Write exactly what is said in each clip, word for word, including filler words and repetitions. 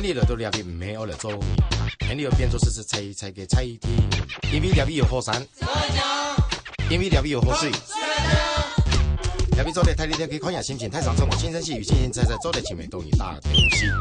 你來到這位毋係愛來做，你愛變做係係菜菜个菜地，因為這位有好山，因為這位有好水，這位做得帶你去看下心情，太上場，新鮮係有新鮮菜菜做得請美東你大東西。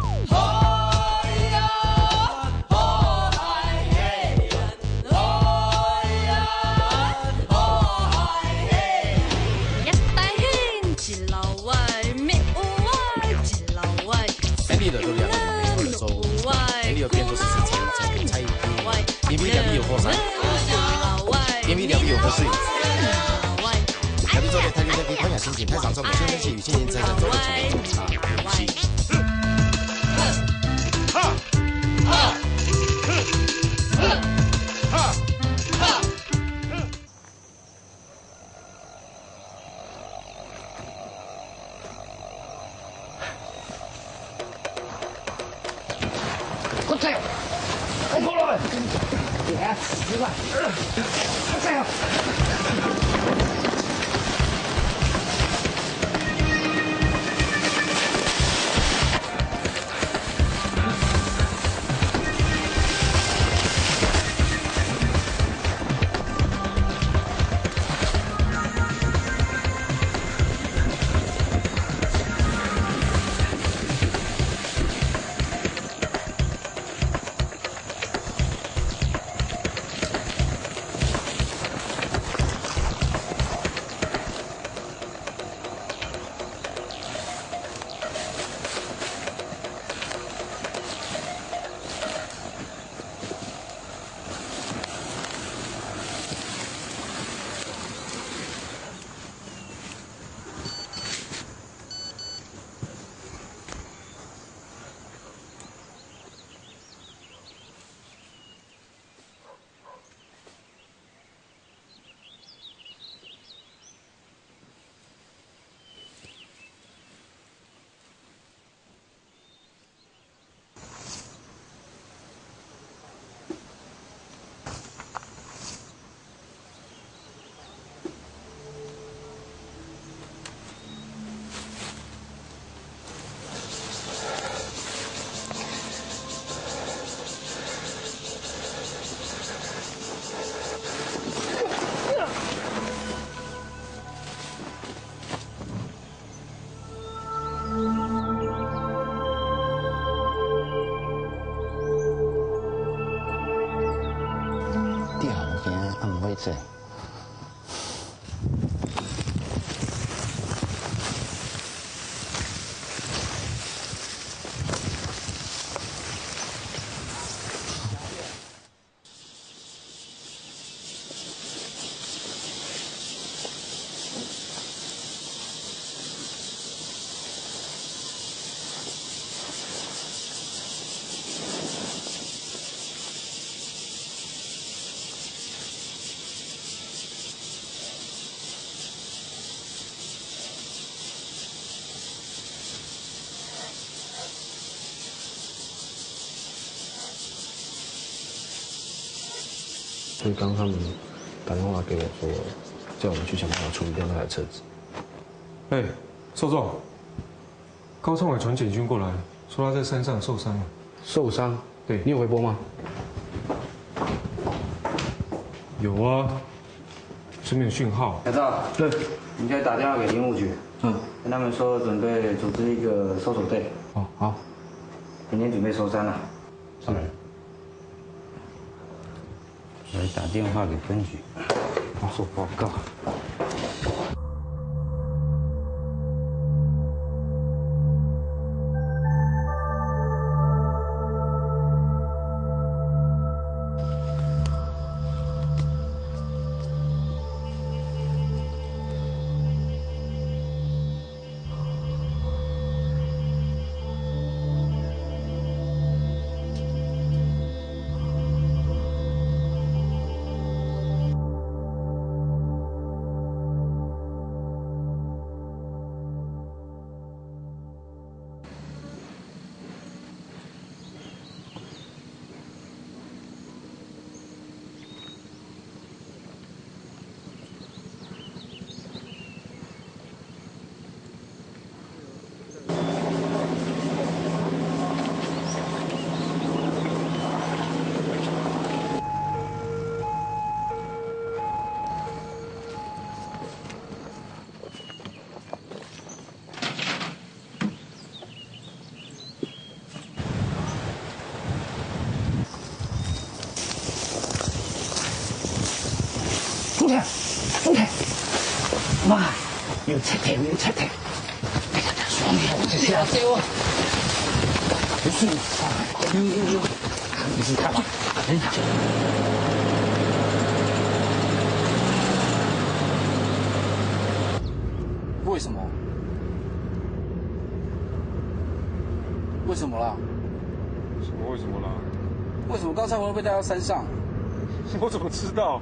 所以刚刚他们打电话给我说，叫我们去想办法处理掉那台车子。哎，少壮，高昌伟传简讯过来，说他在山上受伤了。受伤？对。你有回拨吗？有啊，是没有讯号。小赵，对。你可以打电话给林务局，嗯。跟他们说准备组织一个搜索队。哦，好。明天准备搜山了。上来。 来打电话给分局，做报告。哇，有贼头，有贼头！哎呀，双手这下给我，不是，有有有，你是干嘛？为什么？为什么啦？什么为什么啦？为什么刚才我会被带到山上？我怎么知道？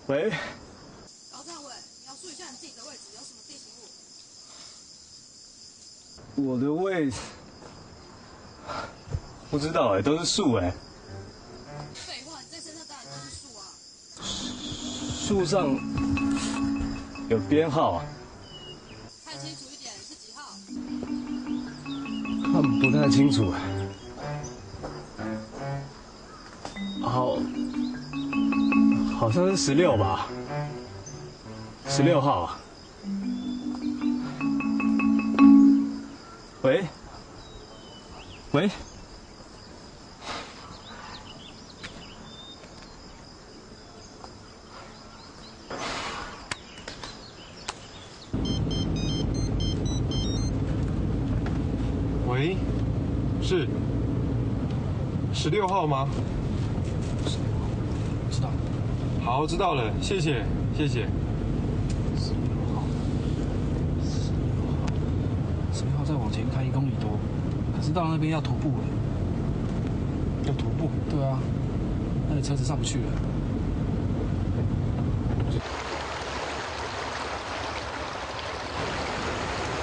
喂，高赞伟，描述一下你自己的位置，有什么地形物？我的位置不知道哎，都是树哎。废话，你在山上当然都是树啊。树上有编号啊？看清楚一点，是几号？看不太清楚哎。好，好像是十六吧，十六号啊。喂，喂。喂，是十六号吗？知道。好，知道了，谢谢，谢谢。十六号，十六号，十六号再往前开一公里多，可是到那边要徒步了。要徒步？对啊，那个车子上不去了。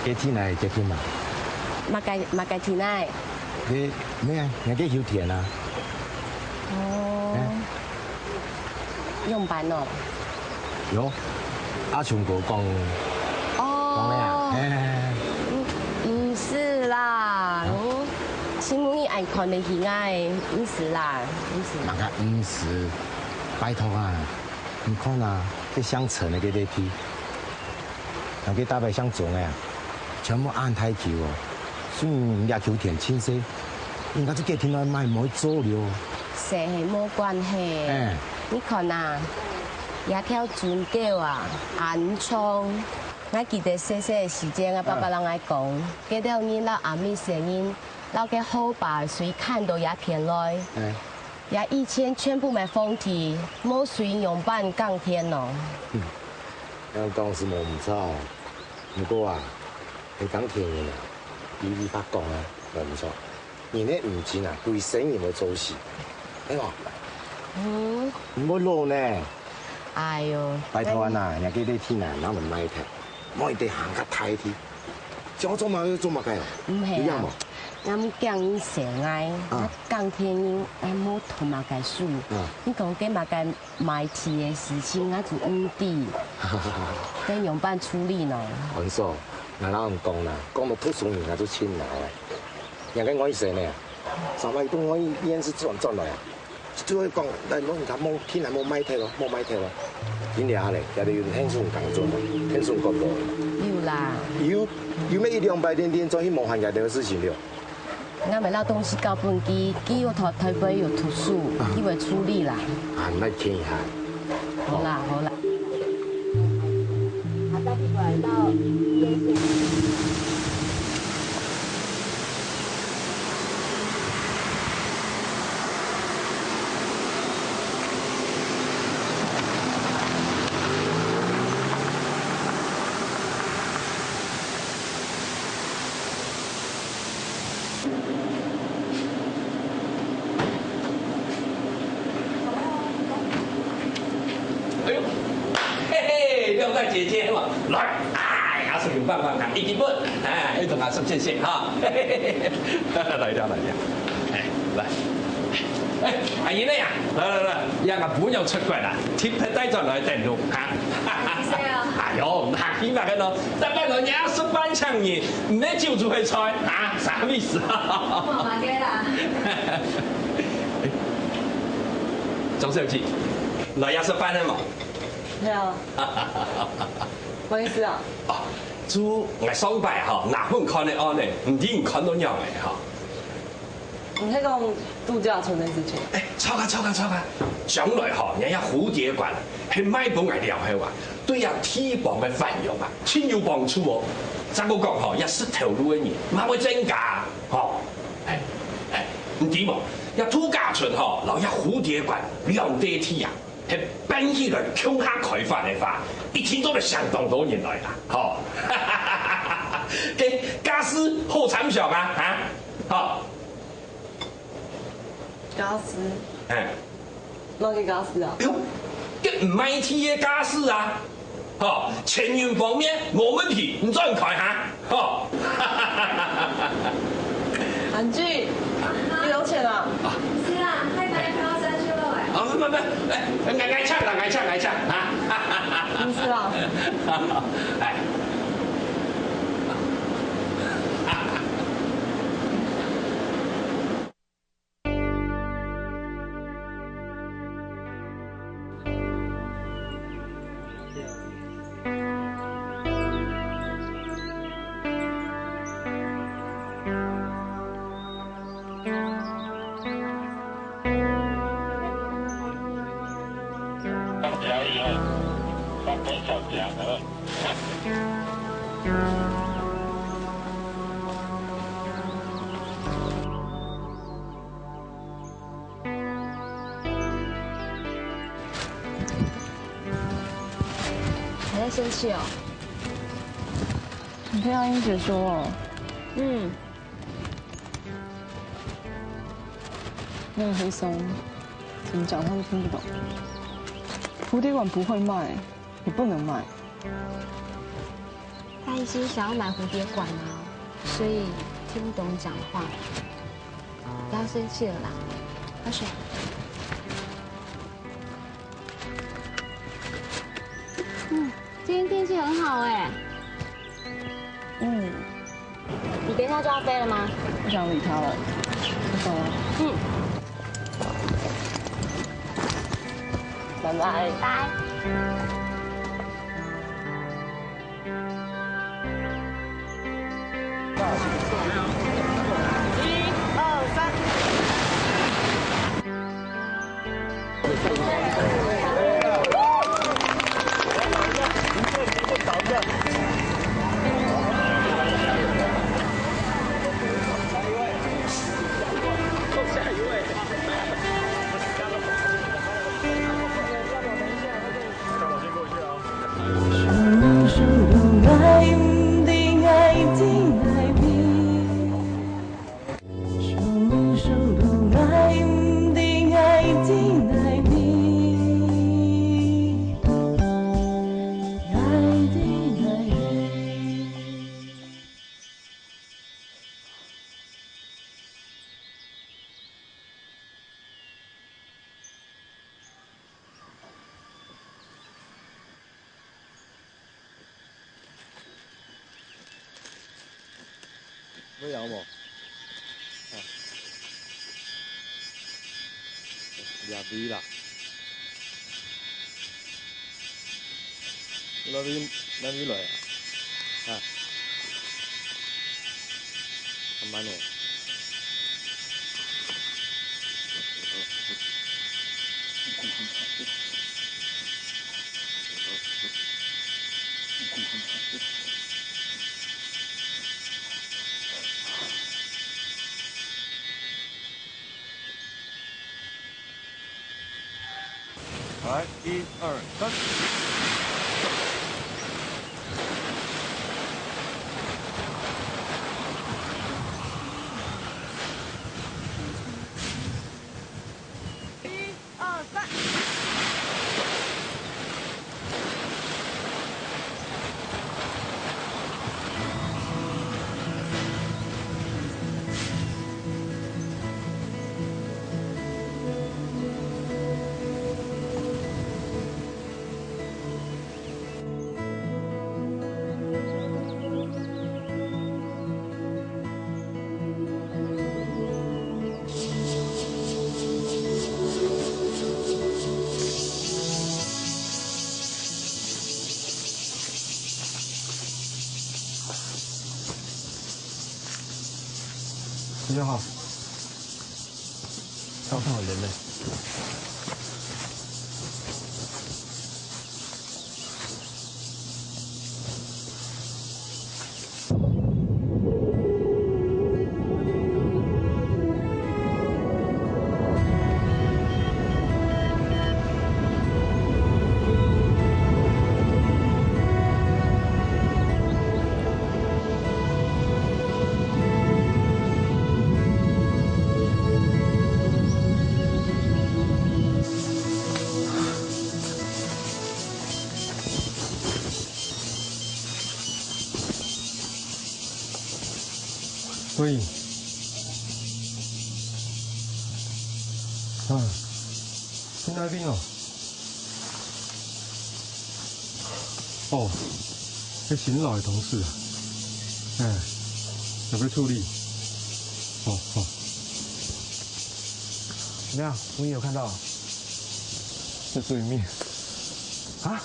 个天来个天嘛。麼个麼个天來？个，無啊，人个休田啊。哦。仰般哦？有，阿松哥講，講个啊。哦。毋毋係啦，嗯，請問你愛看个係𠊎，毋係啦，毋係。麼个毋係？拜託啊！ 你看啊，該姓陳个該塊地，還有該搭配姓鍾个啊，全部恁大坵哦。雖然這坵田盡細，應該係該天來賣無做了。細係無關係。哎。你看啊，這條圳溝啊，恁長。𠊎記得細細个時節，𠊎爸爸摎𠊎講，該兜人摎阿姆細人，摎該河壩水牽到這片來。哎。 這以前全部係荒地，無水仰般耕田哦？恁講係無毋著，毋過啊，係耕田人啊，比你爸講啊，無毋著。人个五金啊，歸生人會做事，係無？嗯。毋會老呢。哎喲，拜託啊，若个地啊，拿來賣忒，買一垤較大个地，想愛做麼个做麼个哦，毋係啊。有影無？ 𠊎毋驚人笑𠊎，啊。𠊎耕田人𠊎無讀麼个書，啊。你講該麼个賣地个事情，𠊎就毋知。該仰般處理呢？安嫂，𠊎摎你講啦，講到讀書人，𠊎就盡惱个。人个外甥呢，上擺對外縣市轉轉來啊， 就係講，來問人家無，竟然無賣忒咯，無賣忒咯。今日啊咧，這兜有𢯭手工作嘛，𢯭手工作。有啦。有，有咩一兩擺連連轉去無閒這兜事情了。𠊎會摎東西交分佢，佢有在台北有讀書，啊。佢會處理啦。啊，你來聽一下。好啦，好啦。 哎喲，嘿嘿，廖大姐姐嘛，來，哎，阿叔有棒棒糖，一起分，哎，同阿叔謝謝哈。來了，來了，哎，來。哎，阿姨呢呀，來來來，讓阿婆娘出關啦，特別帶轉來等路啊。謝謝啊。哎喲，客氣嘛，看到，大半年阿叔半搶你，你那酒煮会菜啊，啥意思啊？我忙个啦。 鍾小姐，來這食飯个無？係啊。不好意思啊。哦，就𠊎上擺吼，拿分看个案呢，毋知你看到仰仔吼？你係講度假村个事情？哎，著啊，著啊，著啊！將來吼，若這蝴蝶館係賣分𠊎了後啊，對這地方个繁榮啊，盡有幫助哦。再過講吼，這食頭路个人嘛會增加吼。哎，哎，你知無？這度假村吼，摎這蝴蝶館兩塊地啊， 係辦起來共下開發个話，一定做得相當多人來啦，吼。該價數好參詳啊，哈，吼。價數？哎。哪個價數啊？哎喲，該毋賣地个價數啊，吼，錢銀方面無問題，你轉看哈。 吼。安居，你有錢啊？毋係啦，太白嫖三十六哎。啊，毋毋毋，哎，𠊎𠊎請啦，𠊎請，𠊎請，哈。毋係啦。哎。還在生氣哦？你聽到英姐說哦。嗯。那個黑松怎麼講他都聽不懂。蝴蝶館不會賣，也不能賣。他一心想要買蝴蝶館啊，所以聽不懂講話。不要生氣了啦，阿水。 嗯，今天天氣很好哎。嗯。你等一下就要飛了嗎？不想理他了，我走了。嗯。拜拜。拜。有無？啊。這位啦。哪位，哪位來啊？啊。慢慢仔。 來，一二三。一二三。你好，刚看完人嘞。喂。啊，去哪边哦？哦，那新来的同事啊。哎，要不要处理？哦，好。怎么样？我有看到。在对面。啊？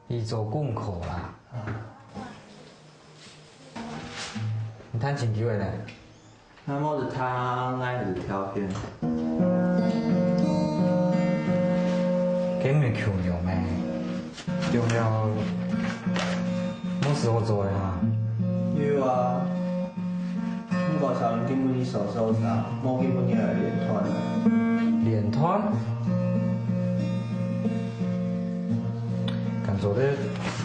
你做功課啦？你彈琴幾位呢？那麼的他，那也是條件。跟你求牛咩？有沒有？沒事好做的哈。有啊。 毋過小林今晡日手受傷，無今晡日來練團。練團？敢做得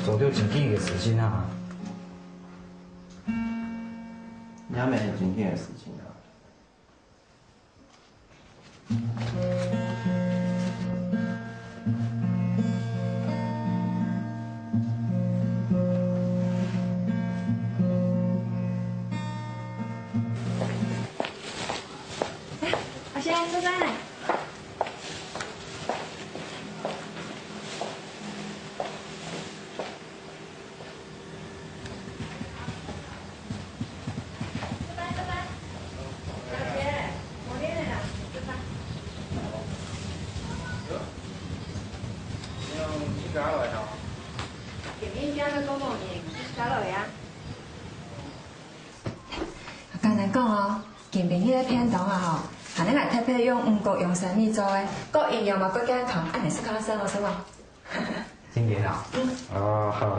做到正經个事情啊？也毋係正經个事情啊。 哎，阿仙，坐坐來。 簡單講哦，今晡日个便當啊吼，還係𠊎特別用五穀用生米做个，過營養嘛過健康，恁樣食較生活生活。 真个啊？嗯。哦，好，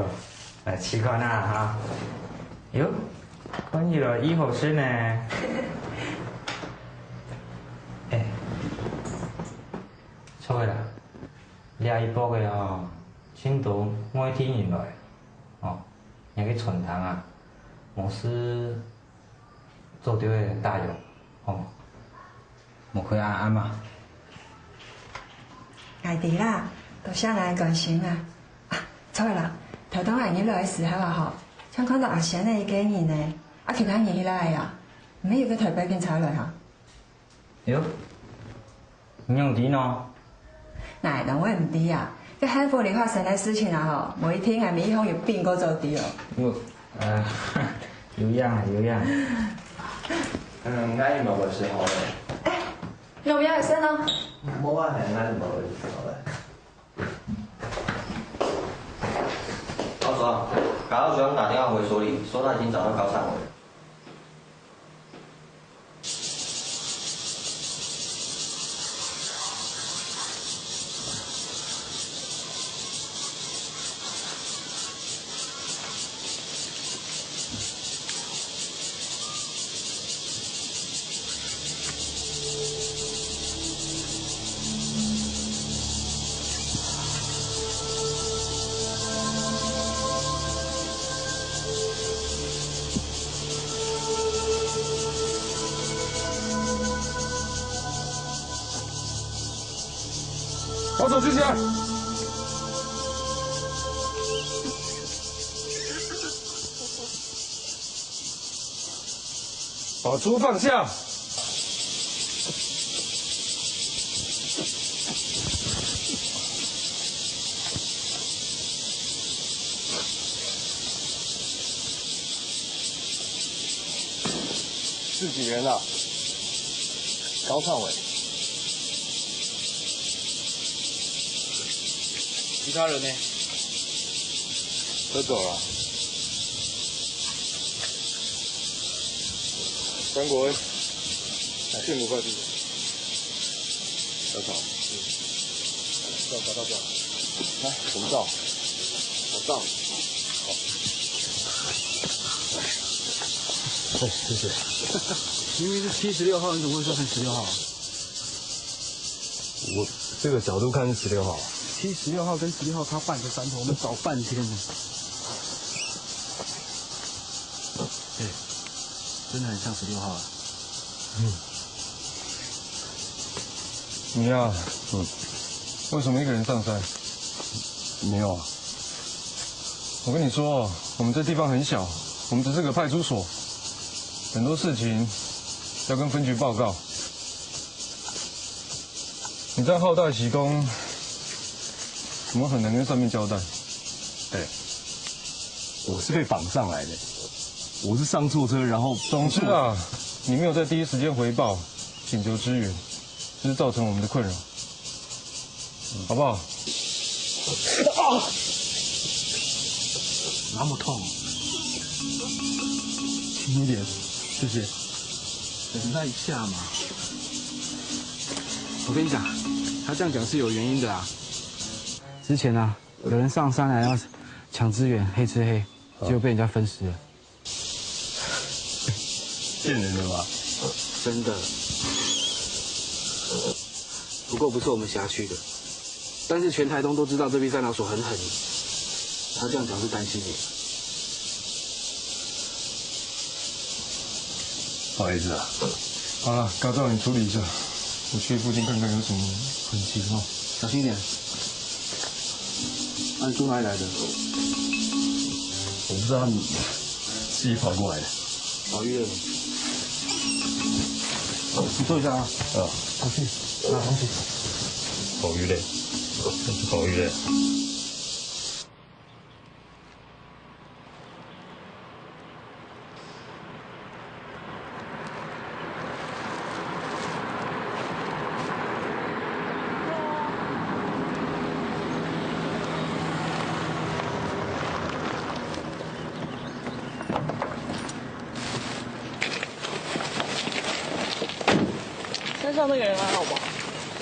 來試看啊哈。喲，看起來異好食呢。哎，著个啦，這一駁个哦，盡多外地人來，哦，若个餐廳啊，無事 做得个打藥，吼，莫怪阿暗啊。𠊎知啦，多謝𠊎關心啊。啊，著啦，頭到𠊎入來个時候啊吼，正看到阿仙仔一個人呢，啊，其他人去哪位啊？毋係有个台北警察來哈？喲， 你仰知呢？𠊎仰會毋知啊？該幸福裡發生个事情啊吼，無一定𠊎乜一向有比過早知哦。有，呃，有影啊，有影。嗯，𠊎也無會食好了。哎，你有必要有事呢？無啊，𠊎也無會食好了。老總，剛剛學長打電話回所裡，說他已經找到高尚偉了。 把手举起来！把猪放下！李仁啊，高唱伟。其他人呢？都走了。张国恩，来，幸福快递。小草。嗯。照，照，照，照。来，我们照。我照。好。哎，谢谢。明明是七十六号，你怎么会说成十六号啊？我这个角度看是十六号。七十六号跟十六号差半个山头，我们找半天呢。对，真的很像十六号啊。嗯。你呀，嗯，为什么一个人上山？没有啊。我跟你说，我们这地方很小，我们只是个派出所，很多事情要跟分局报告。你这样好大喜功，我们很难跟上面交代。对，我是被绑上来的，我是上错车，然后，总之啊，你没有在第一时间回报，请求支援，这是造成我们的困扰，好不好？那么痛，轻一点，谢谢。忍耐一下嘛。我跟你讲，他这样讲是有原因的啊。之前啊，有人上山来要抢支援，黑吃黑，结果被人家分尸了。骗人的吧？真的。不过不是我们辖区的，但是全台东都知道这批善导所很狠，他这样讲是担心你。不好意思啊。好了，高照你处理一下，我去附近看看有什么痕迹哦。小心一点。啊，你住哪里来的？我不知道，你自己跑过来的。保育类的。你坐一下啊。啊。我去拿东西。保育类，保育类。山上那个人还好吧？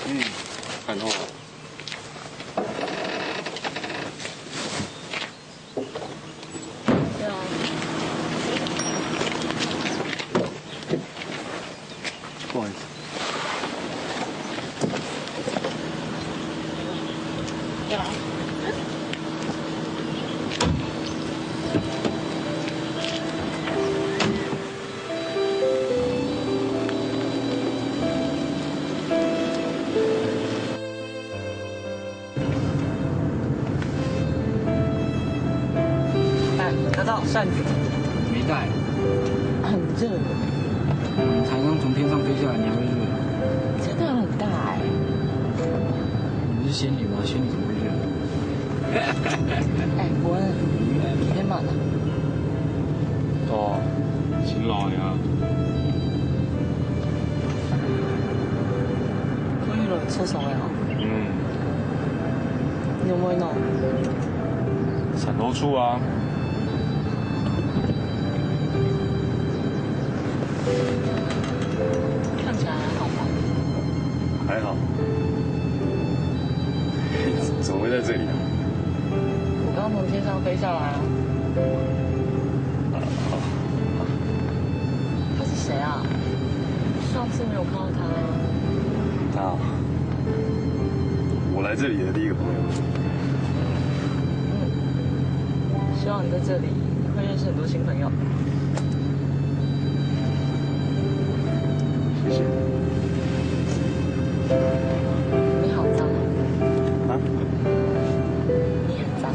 嗯，很好啊。对啊。不好意思。对啊。哎，拿到扇子。没带。很热。嗯，才刚从天上飞下来，你还会热？这个很大哎。你是仙女吗？仙女怎么会热？哎，伯恩，几天满了？哦，勤劳呀。终于了，车手了。嗯。你有没有弄？ 闪头处啊。看起来还好吧？还好。怎么会在这里啊？我刚从天上飞下来啊。啊，好。他是谁啊？上次没有看到他。他啊，我来这里的第一个朋友。嗯，希望你在这里会认识很多新朋友。谢谢。你好脏啊。啊？你很脏啊。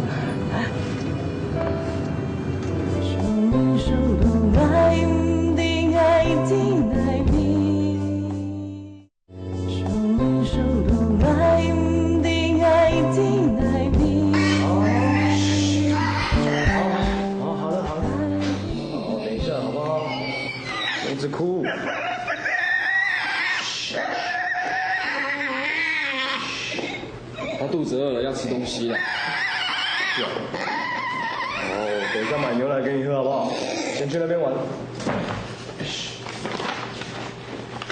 他肚子饿了，要吃东西了。哦，等一下买牛奶给你喝好不好？先去那边玩。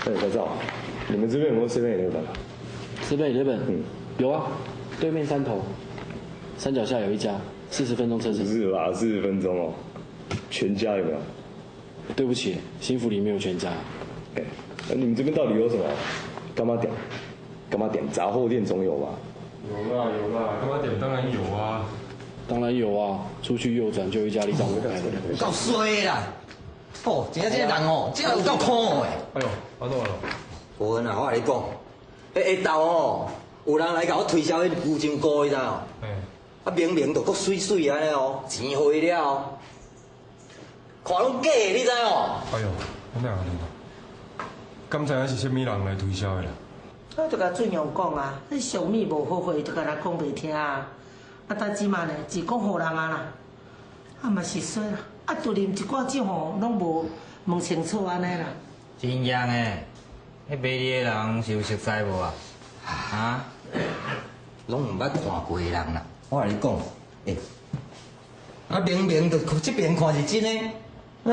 哎，小赵，你们这边有没有 Seven Eleven 啊？Seven Eleven？嗯。有啊，对面山头，山脚下有一家，四十分钟车程。不是吧，四十分钟哦。全家有没有？对不起，新福里没有全家。哎，那你们这边到底有什么？干妈店，干妈店，杂货店总有吧？有啦有啦，干妈店当然有啊。当然有啊，出去右转就有一家里长伯开的。够衰啦！哦，今仔日人哦，真有够可恶的。哎呦，我懂了。伯恩啊，我跟你讲，迄下晝哦，有人来甲我推销迄牛筋糕，你知道？哎。啊，明明就够水水安尼哦，钱花了哦。 看攏假的，你知哦？哎呦，你哪安尼？敢知影是啥物人来推销的啦？我就甲俊勇讲啊，迄小米无好货，就甲人讲袂听啊。啊，但即嘛呢，只讲好人啊啦。啊，嘛是说啦，啊，独啉一寡酒吼，拢无问清楚安尼啦。真样诶，迄卖梨的人是有熟悉无啊？啊？拢毋捌看过的人啦，我甲你讲，诶、 啊，明明就这边看是真的，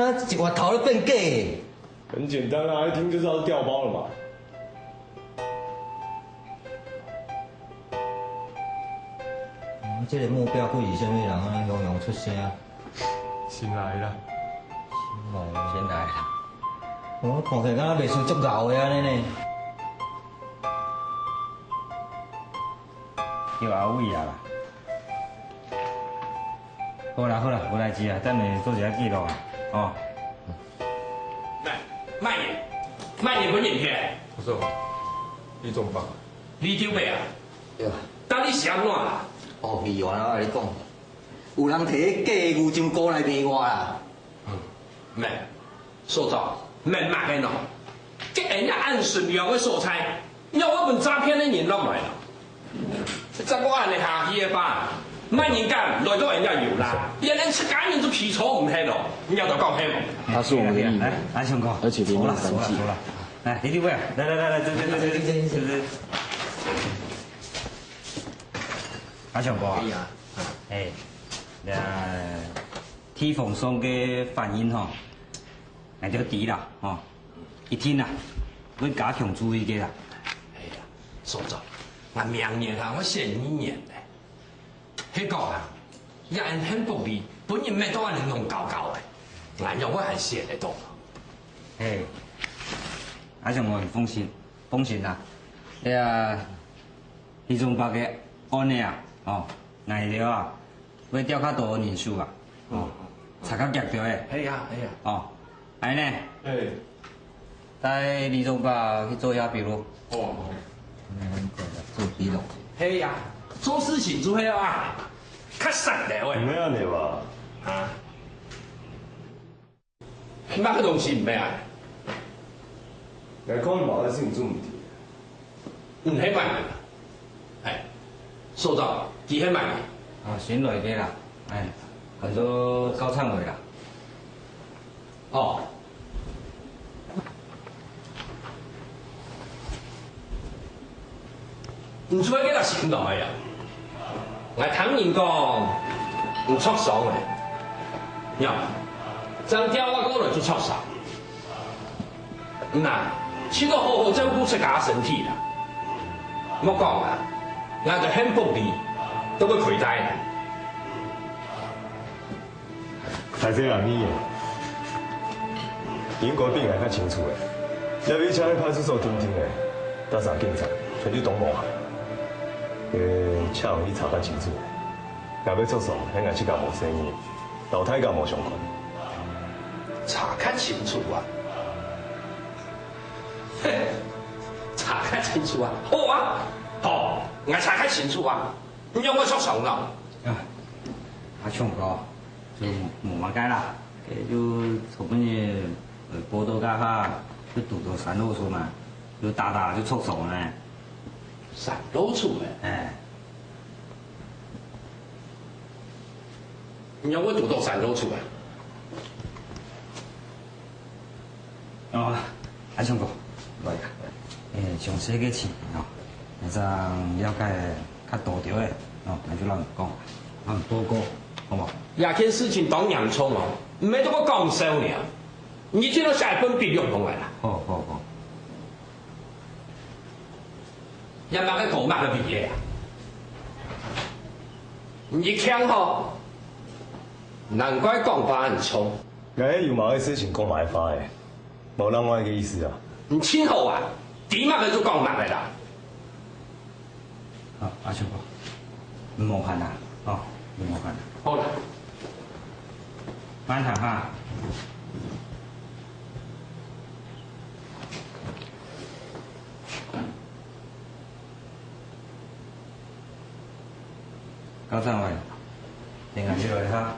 啊，一外头咧变假的。很简单啊，一听就知道是调包了嘛。嗯，这个目标会是啥物人啊？雄雄出声。新来啦。新来啦。新来啦。我看起来敢若袂输足老的安尼呢。叫阿伟啊啦。 好啦好啦，无代志啊，等下做一下记录啊，哦。慢，慢点，慢点，分你贴。不是，李总吧？李长伯啊，对啊。到底是安怎啦？哦，李员啊，我甲你讲，有人摕迄假的牛筋糕来卖我啦。 免，所长，免骂个喏。这人家按顺流个所在，要我分诈骗的人落来了。再过按呢下去个吧，慢人家来到人家有啦，连人自家人都皮抽毋黑了，你要得讲黑吗？他是我们的议员，来，来，雄哥，而且连任三届。走了，走了，走了。来，一定会啊，来来来来，这这这这这这这。啊，雄哥啊，可以啊。哎，那 地方上个反应吼，𠊎就知啦，吼，一定啊，會加強注意个啦。哎呀，所長，𠊎明年啊，𠊎選議員呢。係講啊，也恁幸福哩，本人乜都恁樣弄搞搞个，𠊎仰會還選得到？嘿，阿雄哥，你放心，放心啦。哎呀， 李宗伯个案例啊，吼，𠊎兜啊，會調較多人手啊，吼，查較遽兜个。係啊，係啊。吼，安尼呢，係。帶李宗伯去做下筆錄。哦。做筆錄。係啊，做事情就係啊，較省个喂。毋係安尼吧？啊。 麼个東西毋係啊？𠊎講你無愛信做毋對。毋係嘛？哎，所長，佢係麼人？啊，新來个啦，哎，安到高燦偉啦。哦。 你做麼个來尋來啊？𠊎聽人講，你著傷了。喏，正調我過來就著傷。嗯啊，請你好好照顧自家身體啦。莫講啊，𠊎个幸福哩，都會虧待。 大姐啊，你，你應該比𠊎較清楚誒。這位車去派出所定定誒，搭上警察，全就擋無下。誒，請你查較清楚。若要著傷，係𠊎自家無細義，摎大家無相關。查較清楚啊！嘿，查較清楚啊！好啊，好，𠊎查較清楚啊！ 你仰會著傷咯？啊，阿雄哥，就無麼个啦，該就昨晡日，呃，報到該下，就堵到山路處嘛，就打打就著傷了。山路處誒？哎。你仰會堵到山路處誒？哦，阿雄哥，來，誒，詳細个情形哦，𠊎正了解較多條个，哦，𠊎就摎你講，摎你報告，好無？這件事情當嚴重哦，毋係在該講笑呢。你今日寫一份筆錄同𠊎啦。好，好，好。這麼个講麼个筆錄啊？你聽吼，難怪講話恁衝。𠊎有麼个事情講麼个話誒，無另外一個意思啊。你聽好啊，知麼个就講麼个啦。 好，阿秋哥，你莫煩惱，哦，你莫煩惱。好啦。慢行哈。高長委， 你看這位哈。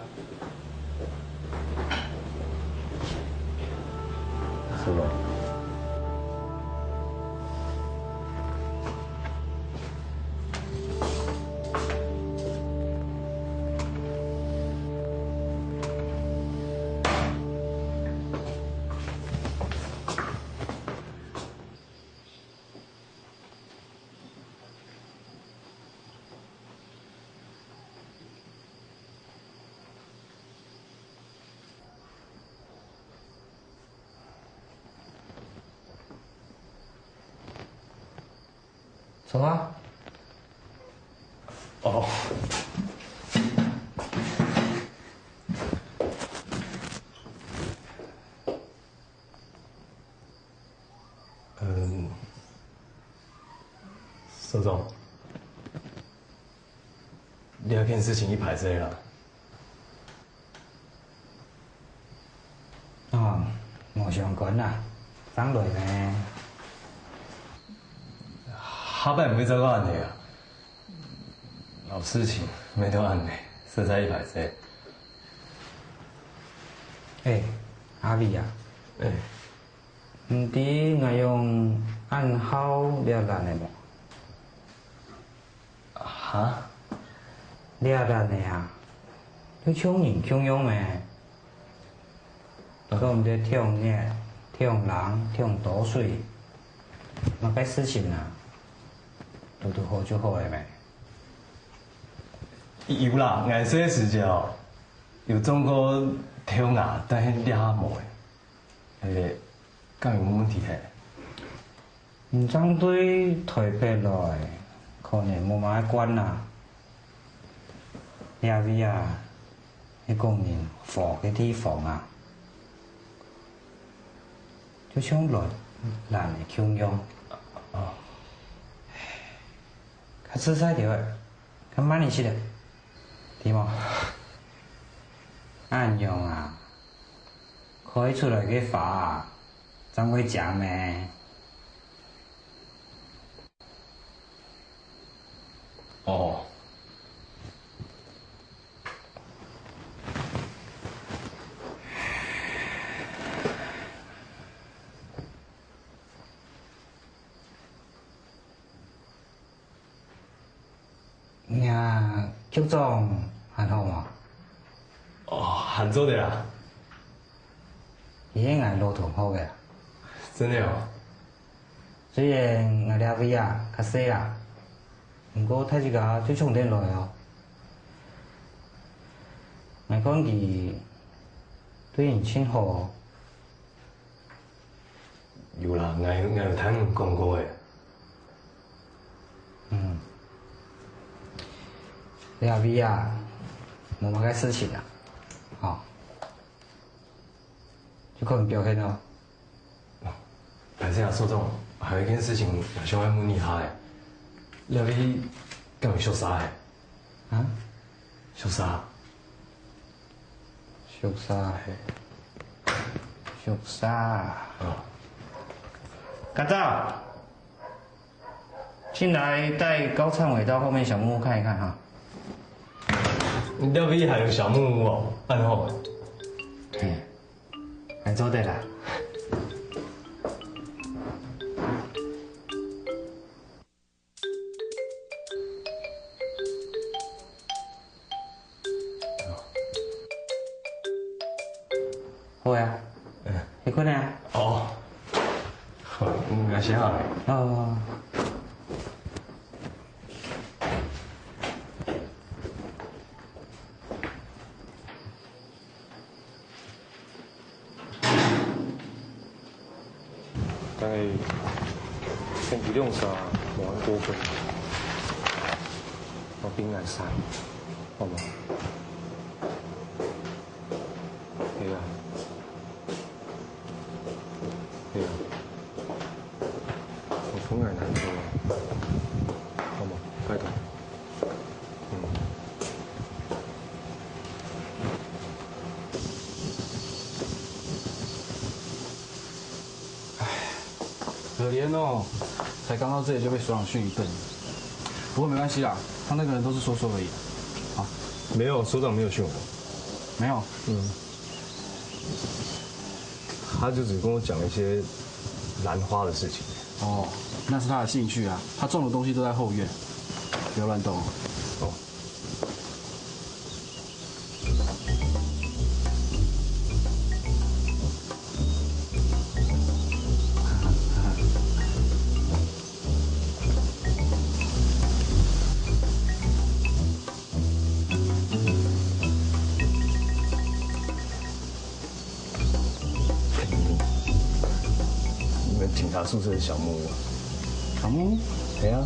是吧？坐啊。哦。 嗯，所長，這件事情已歹勢啦。哦，無相干啦，正來呢。下擺毋會再過恁樣啊。老事情，毋會再恁樣，實在已歹勢。欸，阿偉啊。欸。 毋知𠊎用恁好這爛个無？哈？這爛个啊，就像人共樣咩。嗯。講得忒熱、忒冷、忒多水，麼个事情啊，堵堵好就好个咩。有啦，𠊎細个時節哦，有中過頭瘼，但係這下無了。 欸，敢有問題係？你正對臺北來，可能無麼个慣啊。這位啊，係講人和个地方啊，就像爛爛个共樣。哦。較自在兜仔，較慢一息仔，知無？恁樣啊， 開出來个花啊，正會靚咩。哦。 若局長還好無？哦，還做得啊。佢係𠊎老同學个啊。真个哦？雖然𠊎這位啊較細啊，毋過大自家就衝等來哦。𠊎看佢對人盡好哦。 有啦，𠊎，𠊎有聽人講過个。嗯。這位啊，無麼个事情啊，吼。就看表現咯。歹勢啊，所長，還有一件事情，𠊎想愛問你下个。這位敢有畜舍个？啊？畜舍。 畜舍係，畜舍。哦。家長，請來帶高燦偉到後面小木屋看一看哈。你這位還有小木屋哦，恁好。嘿，恁做得啦。好啊，嗯。你睏啊？哦，好，嗯，𠊎先下來。哦。兩儕無恁過分，我分𠊎捎，好無？係啊，係啊，我分𠊎難做啊，好無？拜託。嗯。 可憐哦，才刚到这里就被所长训一顿。不过没关系啦，他那个人都是说说而已。好，没有，所长没有训我。没有？嗯，他就只跟我讲一些兰花的事情。哦，那是他的兴趣啊，他种的东西都在后院，不要乱动哦。哦。 你们警察宿舍的小木屋啊？小木屋？哎呀，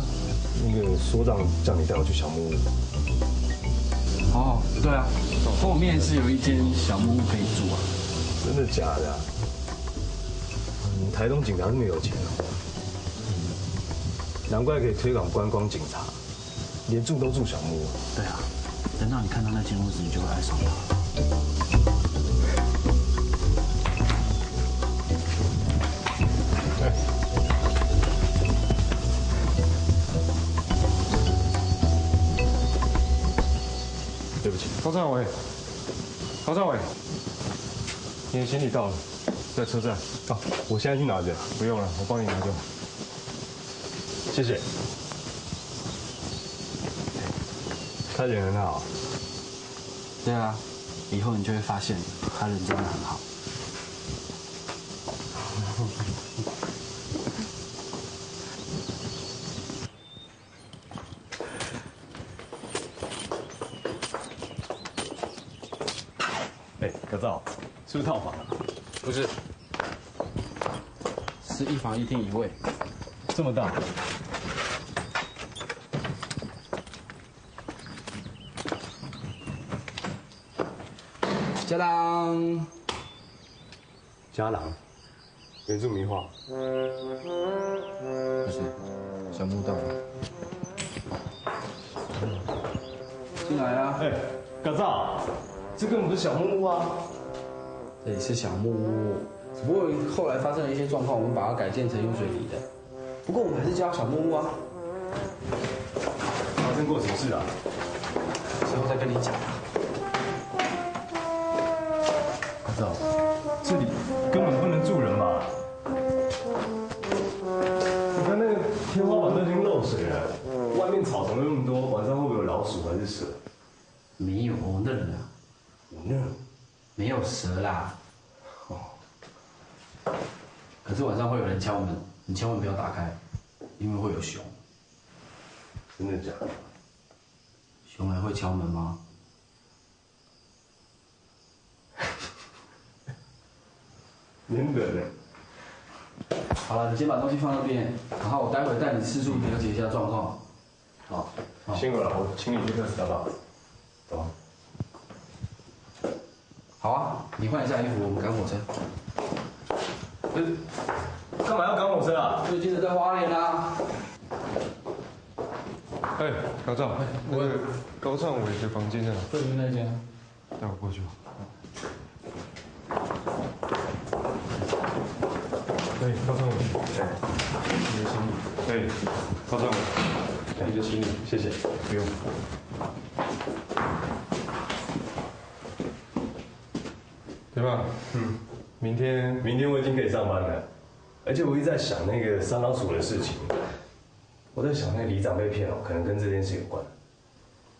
那个所长叫你带我去小木屋。哦，对啊，后面是有一间小木屋可以住啊。真的假的啊？你们台东警察那么有钱哦，难怪可以推广观光警察。 连住都住小木屋。对啊，等到你看到那间屋子，你就会爱上它。对不起，高政委，高政委，你的行李到了，在车站。哦，我现在去拿着。不用了，我帮你拿就好。 谢谢。他人很好。对啊，以后你就会发现他人真的很好。哎，可造，是不是套房啊？不是，是一房一厅一卫。这么大？家当。家当。 原住民话。不是，想不到。进来啊！哎，可造，这根本不是小木屋啊！这里是小木屋，只不过后来发生了一些状况，我们把它改建成用水泥的。不过我们还是叫它小木屋啊。发生过什么事啊？之后再跟你讲啊。 可造，这里根本不能住人吧？你看那个天花板都已经漏水了，外面草怎么那么多？晚上会不会有老鼠还是蛇？没有，我认了。你认？没有蛇啦。哦。可是晚上会有人敲门，你千万不要打开，因为会有熊。真的假的？熊还会敲门吗？ 真的嘞。好了，你先把东西放那边，然后我待会带你四处了解一下状况。好，好。辛苦了，我请你去喝茶吧。走。好啊，你换一下衣服，我们赶火车。呃，干嘛要赶火车啊？最近的在花莲啊。哎，高照，那个高尚伟的房间在哪？对面那间。 带我过去吧。哎，高尚伟，哎，你的行李。哎，高尚伟，你的行李，谢谢。不用。对吧？嗯。明天，明天我已经可以上班了，而且我一直在想那个三老鼠的事情。我在想那个里长被骗哦，可能跟这件事有关。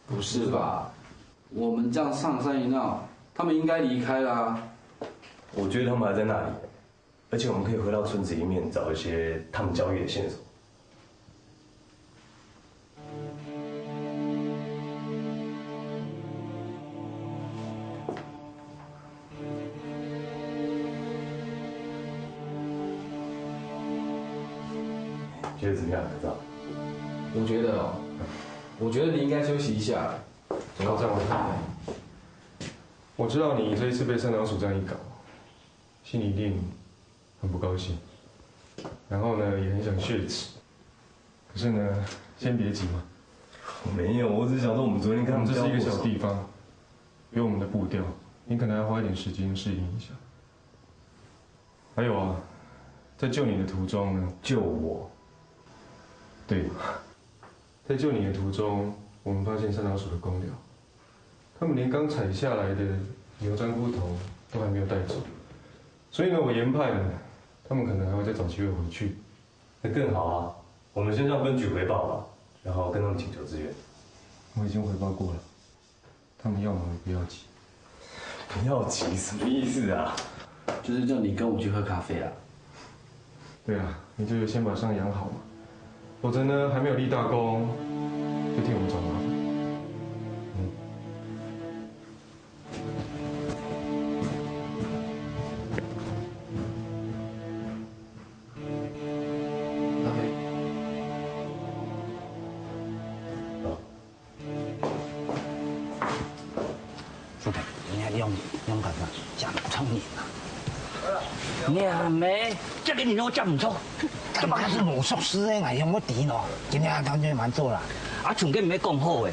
不是吧？ 我们这样上山一闹，他们应该离开啦。我觉得他们还在那里，而且我们可以回到村子里面找一些他们交易的线索。觉得怎么样，科长？我觉得哦，我觉得你应该休息一下。不要再玩了。我知道你这一次被三老鼠这样一搞，心里一定很不高兴，然后呢，也很想血池。可是呢，先别急嘛。没有，我只是想说我们昨天跟他们交过手。我们这是一个小地方，有我们的步调，你可能要花一点时间适应一下。还有啊，在救你的途中呢，救我？对，在救你的途中，我们发现三老鼠的公寮，他们连刚采下来的牛樟菇头都还没有带走，所以呢，我研判他们可能还会再找机会回去。那更好啊，我们先向分局回报吧，然后跟他们请求支援。我已经回报过了，他们要么不要急。不要急什么意思啊？就是叫你跟我去喝咖啡啊。对啊，你就先把伤养好嘛，否则呢，还没有立大功，就替我们找麻烦。嗯。副队，你看用用看看，真聪明啊！你阿妹，这个你都讲唔错，这把是魔术师的，哎，用我底喏，今天当然蛮做啦。啊，从今毋係讲好诶，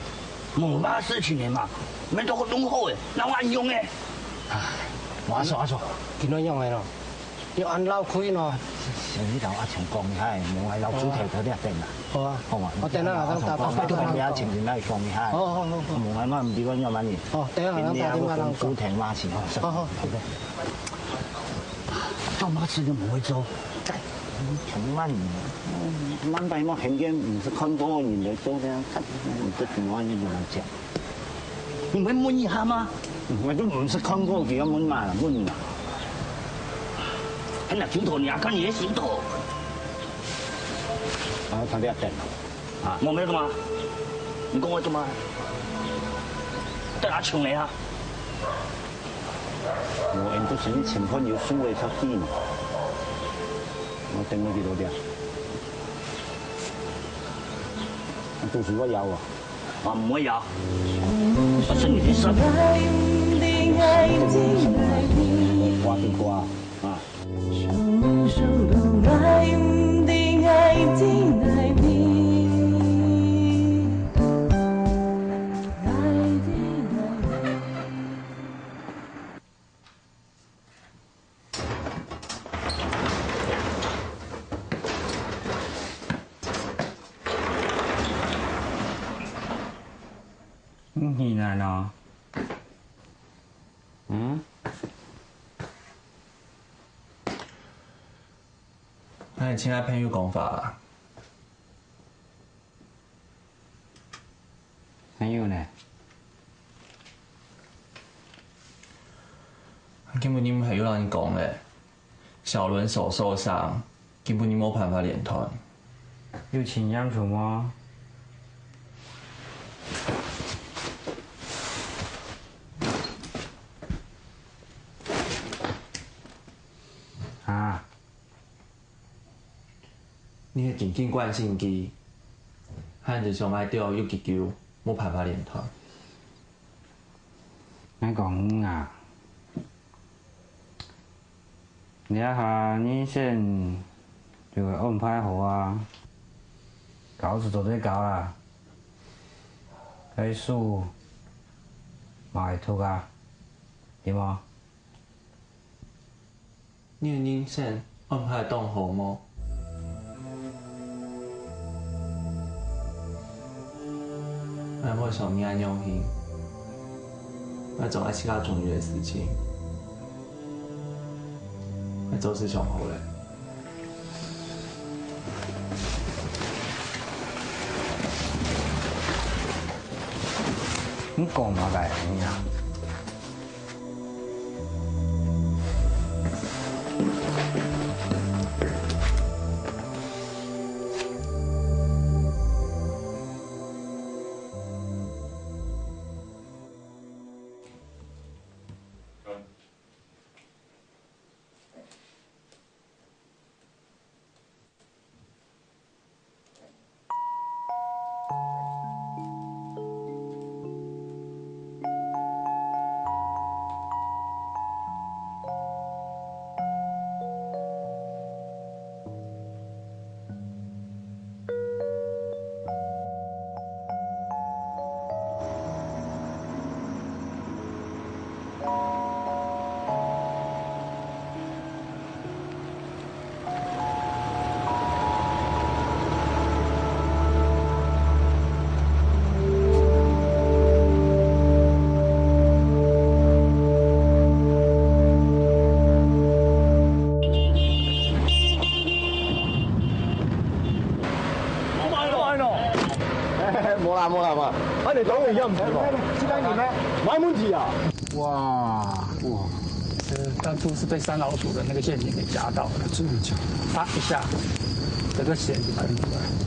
无嘛事情的嘛，免做个弄好诶，哪有恁用诶？哎，我说我说，今天用的咯。 你安老开喏。先去同阿强讲一下，问下老师提到这点啦。好啊。好嘛。我等下老师打电话。拜托你啊，请人来讲一下。好好好好。问下嘛，毋知我要问你。好，等下老师打电话让我讲。今天我讲主题嘛是。好好。OK。做嘛事都毋会做。从慢你，慢白嘛，很远，毋是看过人来做这样，看，你这怎么你怎么讲？ 你没问一下吗？我就毋識看過佢个問嘛，問啊。還拿石頭，你還看你的石頭？啊，他不要等了。啊，我沒有幹嘛？你跟我幹嘛？在哪窮人啊？我俺都是你情況有送我一條信，我等我幾多點？那都是我要啊。 啊，毋會搖，我送你去上。我的歌啊。 你呢？嗯？那你親愛朋友講法啊？ 還有呢？今晡日毋係有人講咧，小倫手受傷，今晡日無辦法練團。有盡嚴重無？啊？ 你係真正關心佢，還係想愛吊有幾久，無辦法練團？𠊎講你啊，這下人生就會安排好啊，搞就做得搞啊，該樹嘛會禿啊，對無？ 你个人生安排當好無？𠊎無想你恁用心，𠊎做𠊎自家中意个事情，𠊎做事上好咧。你講麼个呀？無啦無啦無啦，啊你等我一下，这个你们没问题啊。哇，哇，呃，当初是被山老鼠的那个陷阱给夹到的，真的假的？啪一下，整个血就喷出来。